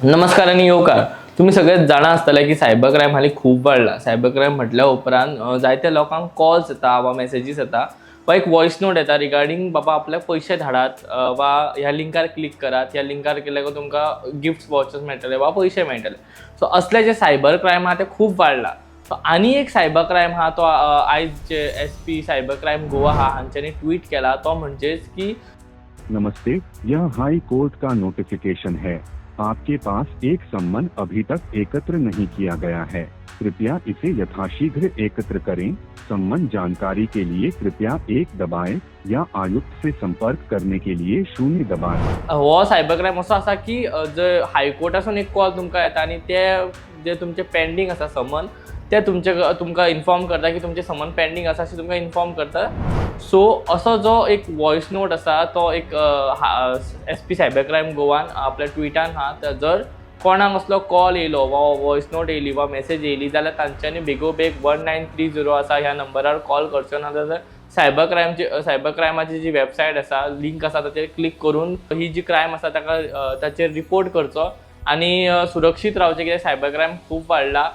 नमस्कार आनी येवकार. तुमी सगळे जाणा आसतले की सायबर क्रायम हालीं खूब वाडला. सायबर क्रायम म्हटल्या उपरांत जायत्या लोकांक कॉल्स येता वा मॅसेजीस येता वा एक वॉयस नोट येता रिगार्डींग बाबा आपल्याक पयशे धाडात वा ह्या लिंकार क्लिक करात, ह्या लिंकार केले काय तुमकां गिफ्ट वाउचर्स मेळटले वा पयशे मेळटले. सो असले जे सायबर क्रायम आहा ते खूब वाडला. सो आनी एक सायबर क्रायम आहा तो आयज जे एसपी सायबर क्रायम गोवा आहा हांच्यांनी ट्वीट केला तो म्हणजेच की नमस्ते, यह हाई कोर्ट का नोटिफिकेशन है. आपके पास एक सम्मन अभी तक एकत्र नहीं किया गया है. कृपया इसे यथाशीघ्र एकत्र करें. सम्मन जानकारी के लिए कृपया 1 दबाएं या आयुक्त से संपर्क करने के लिए 0 दबाएं. हो सायबर क्रायम असो आसा की जर हायकोर्टासून एक कॉल तुमकां येता आनी ते जे तुमचे पेंडींग आसा समन ते तुमचे तुमकां इन्फॉर्म करता की तुमचें समन पेंडींग आसा अशें तुमकां इन्फॉर्म करता. सो असो जो एक वॉयस नोट आसा तो एक एसपी सायबर क्रायम गोवान आपल्या ट्विटान आहा. जर कोणाक असलो कॉल येयलो वा वॉयस नोट येयली वा मॅसेज येयली जाल्यार तांच्यांनी बेगोबेग 1930 आसा ह्या नंबरार कॉल करचो, ना जाल्यार सायबर क्रायमाची जी वेबसायट आसा, लिंक आसा, ताचेर क्लिक करून ही जी क्रायम आसा ताका ताचेर रिपोर्ट करचो आनी सुरक्षीत रावचें, कित्याक सायबर क्रायम खूब वाडला.